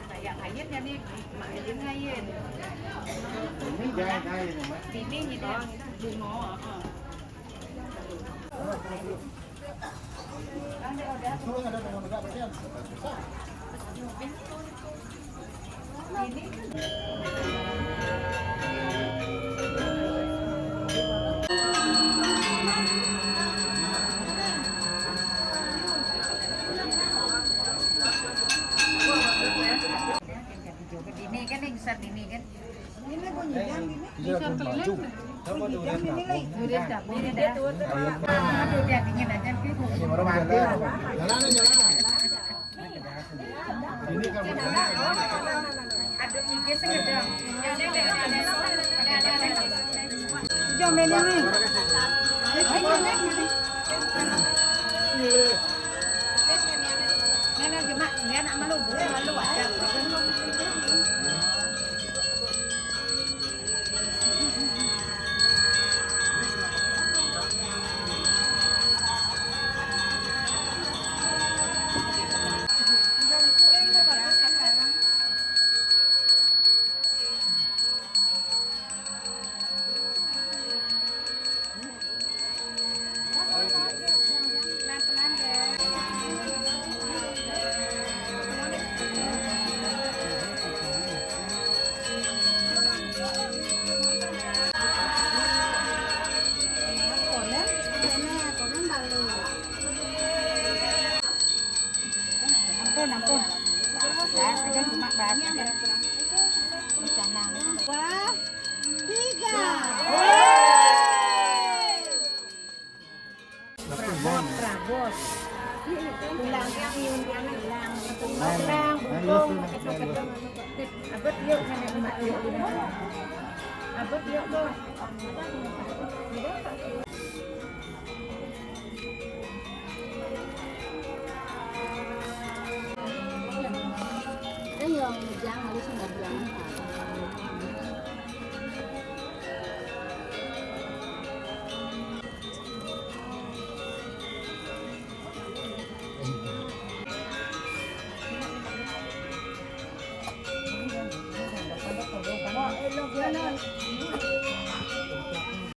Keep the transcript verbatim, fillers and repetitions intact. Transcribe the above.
Kayak lain ya nih, mak lain lain. Ini jahit lain, Mak. Ini nih dong, bunga. Heeh. Itu ada teman dekat, Pak. Ini kan yang besar ini kan. Ini bunyinya gini. Iya, kan maju. Coba tuh, bunyinya gini, Mak. Udah, udah, udah. Aduh, dia dingin aja, Pi. Ini baru mati. Jalan, jalan. Ini kan bunyinya. Aduh, ini sengaja. Ada, ada, ada, ada. Ada, ada, ada. Jangan main ini. Ayo, ayo, ayo. Iya. Nenek cuma dia nak malu, malu aja. Pelan-pelan ya. Konen, konen, konen balik. Ampun, ampun. Bahas aja cuma bahas aja. Jangan. Dua, tiga. Prabos, Prabos. Pulang, yang hilang. Pulang, bungkung, ketuk-ketuk. Abet yuk, nenek emak yuk. Abet yuk, Bos.